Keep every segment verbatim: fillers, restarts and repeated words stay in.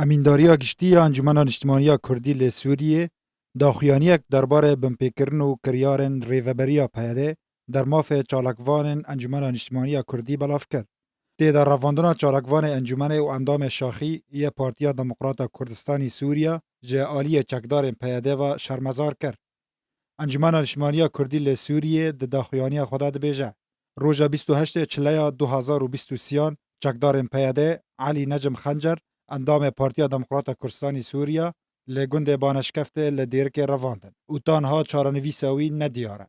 Emîndariya Giştî ya Encûmena Niştimanî ya Kurdî li Sûriyê daxuyaniyek derbarê binpêkirin û kiryarên rêveberiya P Y D der mafê çalakvanên Encûmena Niştimanî ya Kurdî belav kir. Tê de revandina çalakvanê encûmenê û endamê şaxî yê Partiya Demokrata Kurdistanî Sûriya ji aliyê çekdarên P Y D ve şermezar kir. Encûmena Niştimanî ya Kurdî li Sûriyê di daxuyaniya xwe de dibêje, roja bîst û heştê Çileya du hazar û bîst û sêyan çekdarên P Y D Elî Necim Xencer, endamê Partiya Demokrata Kurdistanî Sûriya, li gundê Baneşkeftê li Dêrikê revandin û tanha çarenivîsa wî nediyar e.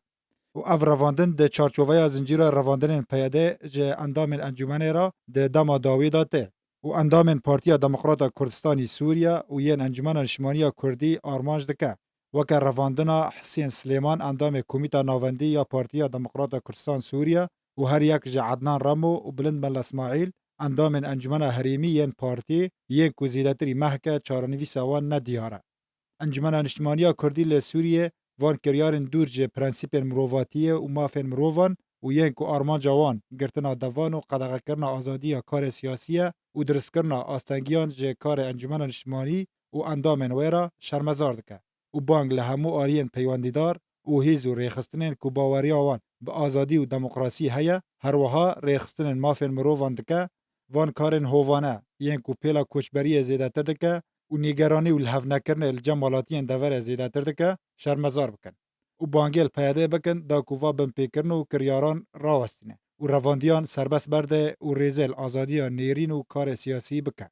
Û ev revandin di çarçoveya zincîra revandinên P Y D ji endamên encûmenê re di dema dawî de tê û endamên Partiya Demokrata Kurdistanî Sûriya û yên Encûmena Niştimanî ya Kurdî armanc dike, weke revandina Hisên Silêman, endamê Komîta Navendî ya Partiya Demokrata Kurdistan Sûriya û her yek ji Ednan Remo û Bilind Mela Îsmaîl, endamên Encûmena Herêmî yên partî, yên ku zêdetirî mehke çarenivîsa wan nediyar e. Encûmena Niştimanî ya Kurdî li Sûriyê van kiryarên dûr ji prensîpên mirovatiyê û mafên mirovan û yên ku armanca wan girtina devan û qedexekirina azadiya karê siyasî ye û dirustkirina astengiyan ji karê Encûmena Niştimanî û endamên wê re şermezar dike û bang li hemû aliyên peywendîdar û hêz û rêxistinên ku baweriya wan bi azadî û demokrasî heye, her wiha rêxistinên mafên mirovan dike, van karên hovane yên ku pêla koçberiyê zêdetir dike û nîgeranî û lihevnekirinê li cem welatiyên deverê zêdetir dike, şermezar bikin û bangê li P Y D bikin da ku va binpêkirin û kiryaran rawestîne û revandiyan serbest berde û rêzê li azadiya nêrîn û karê siyasî bike.